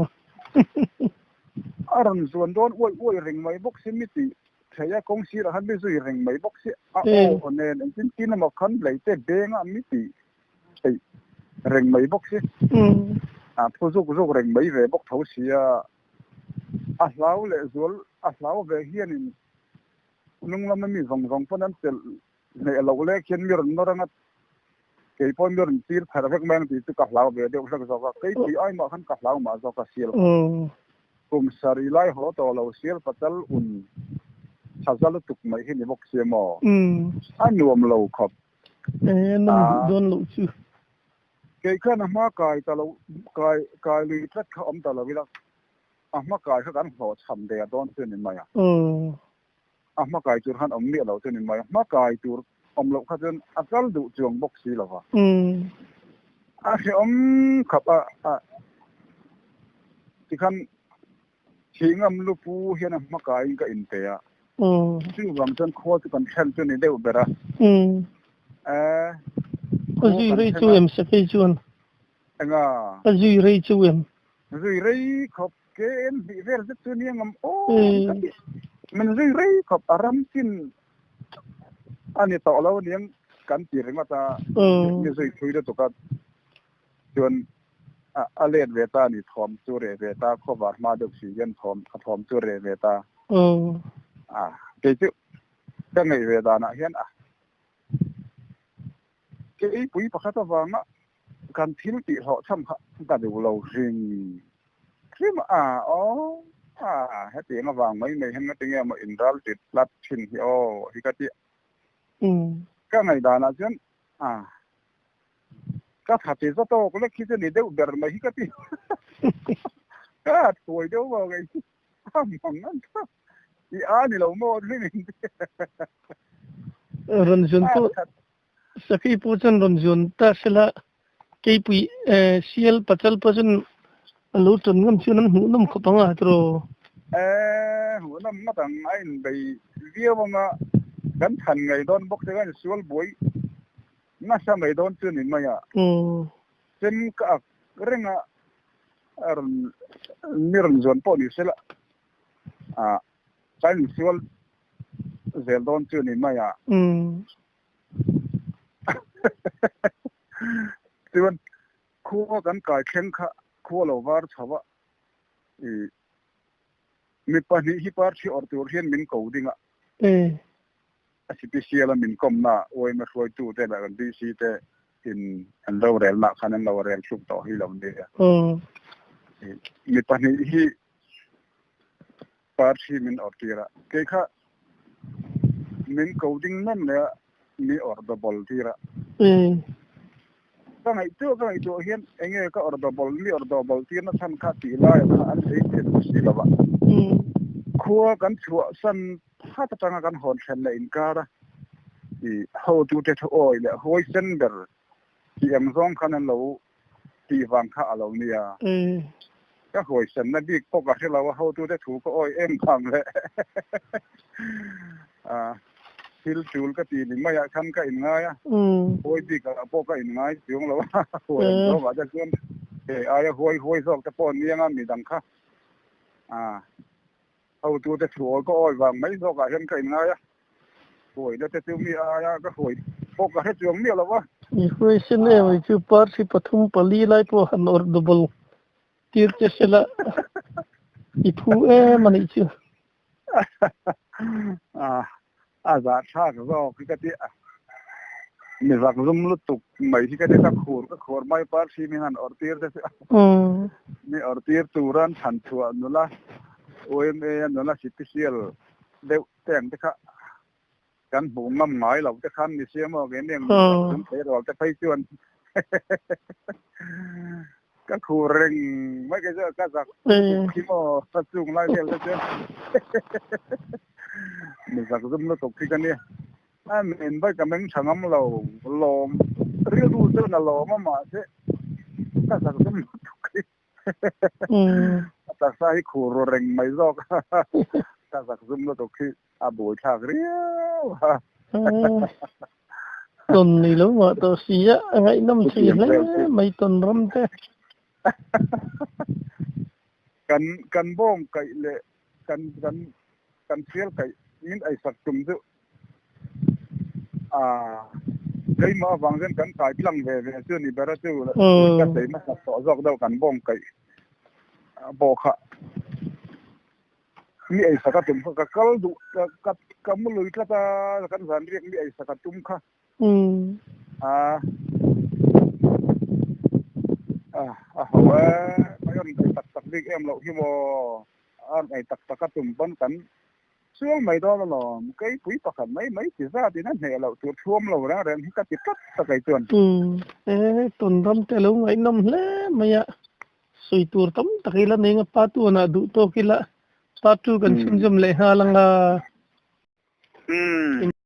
A rawn zuan dawn uaih uaih reng mai bawk si mi tih thei a kawng sirah khan mi zui reng mai bawk si a aw nen engtin tin emaw khan lei te beng a mi tih theih reng mai bawk si. A phu zuk zuk reng mai ve bawk tho si a. A hlau leh zual a hlau ve hianin hnung lama mi zawng zawng pawn an chelh hneh loh lek hian mi rawn nawr anga. Kei pawh mi rawn tir thar vek mai ang tih chu ka hlau ve deuh hlek zawk a, keipui ai mah khan ka hlau mah zawk a sial kha. Kum sarih lai haw tawh lo sial patal un tha za lutuk mai hi ni bawk sia maw? A nuam lo khawp. E, nawm duh dawn loh chu. Kei khan a hma kai ta lo, kai kai lui tlat kha awm ta lo ila, a hma kai kha kan hlawhchham ve a dawn chu ni mai a. A hma kai tur khan awm miah lo chu ni mai a, hma kai tur awm loh kha chuan a kal duh chuang bawk si lo va. A hrehawm khap a, a tikhan thingam lupu hian a hma kaiin ka inpe a, chuvang chuan khua chu kan thlen chu ni deuh ber a. E, A khua zui kan rei thleng chu a. em sakei chuan? Enga? A zui rei chu em? Zui rei khawp. KM hnih vel zet chu nia ngam awm ka ti. Min zui rei khawp a ram chin a ni tawh lo aniang kan ti ringawt a, mi zui thui lutuk a chuan a let ve ta a ni thawm chu reh ve ta khawvar hma deuh si hian thawm a thawm chu reh ve ta. A kei chu ka ngaih ve danah hian a Keipui pakhat avanga kan thil tih hlawhchham kha ka duh lo hrim hrim a, aw a hetiang avang mai mai hian ngatinge maw inral tit tlat thin hi aw hi ka ti a. Ka ngaihdanah chuan a ka tha ti za tawk lek hi chu ni deuh ber mai hi ka ti ka thuai deuh maw kei hi a mang an tha i a ni lo maw hlim in ti. Rawn zun pawh Sakhi pawh chuan rawn zuan ta sela, keipui sial pachal pawh chuan a lo tawn ngam chuan an hmuh nawm khawp ang a tiraw? Eh, hmuh nawm ngawt ang, a inbei viau ang a, kan than ngei dawn bawk se kan insual buai nasa mai dawn chu ni mai a. Chem ka ak reng a, a rawn mi rawn zuan pawh ni sela, ah kan insual zel dawn chu ni mai a. Chuan khua kan kai thleng kha khua lo var chho a, i mi pahnih hi parthi awrh tur hian min ko ding a. A sipisial a min kawmna yma hruaitu te leh kan DC te in an rorelna khan an lo rel thluk tawh hi lo nia. Mi pahnih hi Parthi min awrh tir a, kei kha min ko ding nawn leh a, mi awrh double tir a. Ka ngaihtuah ka ngaihtuah hian enge ka awrh double, mi awrh double tir na chhan kha tih lai kha an ei thei duh si lo a. Khua kan chhuah san phat atanga kan hawn thlen leh inkar a, i hotute thu awi leh huaisen ber tih ang zawng khan an lo tih vang kha a lo nia. Ka huaisanna bik pawh ka hre lo a, hotute thu ka awi em vang leh thil tul ka ti ni maiah khan ka inngai a, huai bikah pawh ka inngai chuang lo a, huai ang zawkah te chuan hei aia huai huai zawk te pawh an ni ang a, midang kha hotute thu awi ka awi vang mai zawkah hian ka inngai a. Huaina te chu mi aia ka huai pawh ka hre chuang miah lo a. I huai sen em mai chu parthi pathum pali lai pawh han awrh double tir che sela i phu em a nih chu. A zahthlak zawk hi ka ti a, mi zak zum lutuk mai hi ka ti ka khur ka khur mai parthi mi han awrh tir te chu mi awrh tir turan thlan chhuah nula yma a nula sipisial deuh Teng te kha kan hmuh ngam ngai lo te khan ni sia maw keini ang zum thei rual te phei chuan ka khur reng mai ke chu ka zak khi maw ka chung lai vel te chuan mi zak zum lutuk khi ka nia a men vai ka meng tha ngam lo lawm rilru chuan a lawm a mahse ka zak zum lutuk khi A taksa hi khur ru reng mai zawk a, ka zak zum lutuk hi a buaithlak riau a. Tawn ni lo mah tawh si a, a ngaihnawm thei hle mai tawn ram te. Kan kan bawng kaih leh kan kan kan sial kaih min eisak tum chu Keimah avang chuan kan kai tlang ve ve chu ni ber a chu ka sawi hmasak tawh zawk deuh kan bawng kaih pawh kha mi ei sak a tum kha ka kal duh ka ka mu lui tlat a kan zan riak mi ei sak a tum kha. A ho e, mai a rawn ei tak tak bik em loh hi maw? A rawn ei tak tak a tum pawn kan chuang mai dawn alawm. Keipui pakhat mai mai ti zat in a hneh loh tur thuam lo reng reng hi ka ti tlat tak ei chuan. Umm, e tawn ram te a lo ngaihnawm hle mai a, sawi tur tam tak ila nei nga pa tuanah duh tawk ila pa tu kan chhunzawm leh nghal ang a. Umm.